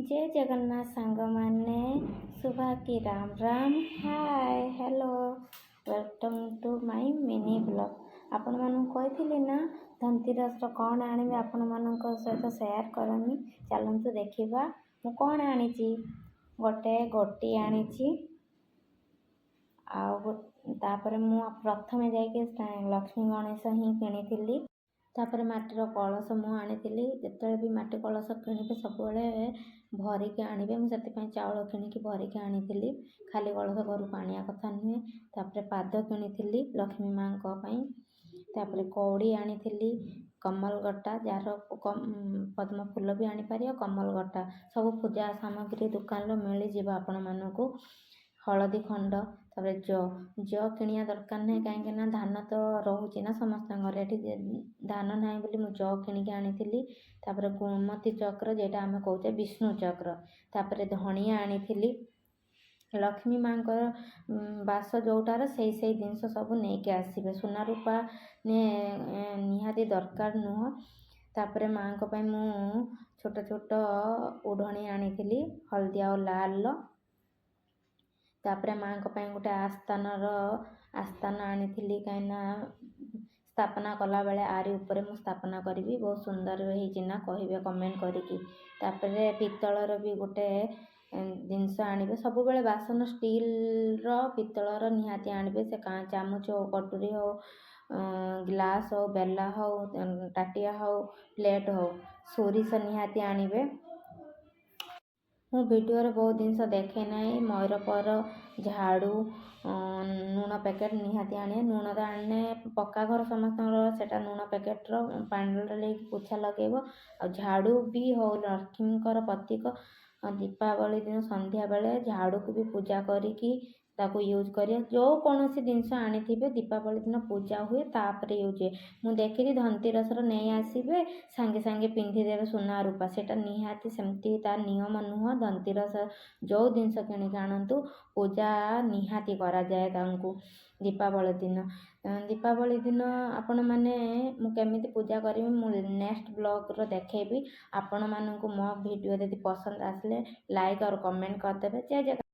ଜୟ ଜଗନ୍ନାଥ ସାଙ୍ଗମାନେ, ଶୁଭା କି Ram Ram, hi, hello, welcome to my mini vlog। ଆପଣମାନଙ୍କୁ କହିଥିଲି ନା, ଧନତେରସର କ'ଣ ଆଣିବି, ଆପଣମାନଙ୍କ ସହିତ ସେୟାର କରମି। ଚାଲନ୍ତୁ ଦେଖିବା ମୁଁ କ'ଣ ଆଣିଛି। ଗୋଟେ ଗୋଟି ଆଣିଛି ଆଉ ତାପରେ ମୁଁ ପ୍ରଥମେ ଯାଇକି ଲକ୍ଷ୍ମୀ ଗଣେଶ ହିଁ କିଣିଥିଲି। ତାପରେ ମାଟିର କଳସ ମୁଁ ଆଣିଥିଲି। ଯେତେବେଳେ ବି ମାଟି କଳସ କିଣିବେ, ସବୁବେଳେ ଭରିକି ଆଣିବେ। ମୁଁ ସେଥିପାଇଁ ଚାଉଳ କିଣିକି ଭରିକି ଆଣିଥିଲି। ଖାଲି କଳସ ଘରକୁ ଆଣିବା କଥା ନୁହେଁ। ତାପରେ ପାଦ କିଣିଥିଲି ଲକ୍ଷ୍ମୀ ମାଆଙ୍କ ପାଇଁ। ତାପରେ କଉଡ଼ି ଆଣିଥିଲି, କମଲ ଗଟା, ଯାହାର ପଦ୍ମ ଫୁଲ ବି ଆଣିପାରିବ, କମଲ ଗଟା। ସବୁ ପୂଜା ସାମଗ୍ରୀ ଦୋକାନରୁ ମିଳିଯିବ ଆପଣମାନଙ୍କୁ। ହଳଦୀ ଖଣ୍ଡ, ତାପରେ ଯଅ। ଯଅ କିଣିବା ଦରକାର ନାହିଁ, କାହିଁକି ନା ଧାନ ତ ରହୁଛି ନା ସମସ୍ତଙ୍କ ଘରେ। ଏଠି ଧାନ ନାହିଁ ବୋଲି ମୁଁ ଯଅ କିଣିକି ଆଣିଥିଲି। ତାପରେ ଗୋମତୀ ଚକ୍ର, ଯେଟା ଆମେ କହୁଛେ ବିଷ୍ଣୁ ଚକ୍ର। ତାପରେ ଧଣିଆ ଆଣିଥିଲି। ଲକ୍ଷ୍ମୀ ମାଙ୍କର ବାସ ଯେଉଁଟାର, ସେଇ ସେଇ ଜିନିଷ ସବୁ ନେଇକି ଆସିବେ। ସୁନା ରୂପା ନିହାତି ଦରକାର ନୁହଁ। ତାପରେ ମାଆଙ୍କ ପାଇଁ ମୁଁ ଛୋଟ ଛୋଟ ଓଢ଼ଣୀ ଆଣିଥିଲି, ହଳଦିଆ ଆଉ ଲାଲର। ତାପରେ ମାଆଙ୍କ ପାଇଁ ଗୋଟେ ଆସ୍ଥାନ ଆଣିଥିଲି, କାହିଁକିନା ସ୍ଥାପନା କଲାବେଳେ ଆରି ଉପରେ ମୁଁ ସ୍ଥାପନା କରିବି। ବହୁତ ସୁନ୍ଦର ହେଇଛି ନା, କହିବେ କମେଣ୍ଟ କରିକି। ତାପରେ ପିତ୍ତଳର ବି ଗୋଟେ ଜିନିଷ ଆଣିବେ। ସବୁବେଳେ ବାସନ ଷ୍ଟିଲ୍ର, ପିତ୍ତଳର ନିହାତି ଆଣିବେ। ସେ ଚାମଚ ହଉ, କଟୁରୀ ହଉ, ଗ୍ଲାସ୍ ହଉ, ବେଲା ହଉ, ତାଟିଆ ହଉ, ପ୍ଲେଟ୍ ହଉ। ସୋରିଷ ନିହାତି ଆଣିବେ। ମୁଁ ଭିଡ଼ିଓରେ ବହୁତ ଜିନିଷ ଦେଖେ ନାହିଁ। ମୟୂର ପର, ଝାଡ଼ୁ, ଲୁଣ ପ୍ୟାକେଟ୍ ନିହାତି ଆଣିବେ। ଲୁଣ ତ ଆଣିଲେ ପକ୍କା ଘର ସମସ୍ତଙ୍କର, ସେଇଟା ଲୁଣ ପ୍ୟାକେଟ୍ର ପାଣିରେ ନେଇକି ପୋଛା ଲଗେଇବ। ଆଉ ଝାଡ଼ୁ ବି ହଉ, ଲକ୍ଷ୍ମୀଙ୍କର ପ୍ରତୀକ। ଦୀପାବଳି ଦିନ ସନ୍ଧ୍ୟାବେଳେ ଝାଡ଼ୁକୁ ବି ପୂଜା କରିକି ତାକୁ ୟୁଜ୍ କରିବା। ଯେଉଁ କୌଣସି ଜିନିଷ ଆଣିଥିବେ, ଦୀପାବଳି ଦିନ ପୂଜା ହୁଏ, ତାପରେ ୟୁଜ୍ ହୁଏ। ମୁଁ ଦେଖିଲି ଧନତେରସର ନେଇ ଆସିବେ, ସାଙ୍ଗେ ସାଙ୍ଗେ ପିନ୍ଧିଦେବେ ସୁନା ରୂପା, ସେଇଟା ନିହାତି ସେମିତି ତା ନିୟମ ନୁହଁ। ଧନତେରସ ଯେଉଁ ଜିନିଷ କିଣିକି ଆଣନ୍ତୁ, ପୂଜା ନିହାତି କରାଯାଏ ତାଙ୍କୁ ଦୀପାବଳି ଦିନ। ଦୀପାବଳି ଦିନ ଆପଣମାନେ, ମୁଁ କେମିତି ପୂଜା କରିବି, ମୁଁ ନେକ୍ସଟ ବ୍ଲଗ୍ର ଦେଖେଇବି ଆପଣମାନଙ୍କୁ। ମୋ ଭିଡ଼ିଓ ଯଦି ପସନ୍ଦ ଆସିଲେ ଲାଇକ୍ ଆଉ କମେଣ୍ଟ କରିଦେବେ। ଜୟ ଜଗନ୍ନାଥ।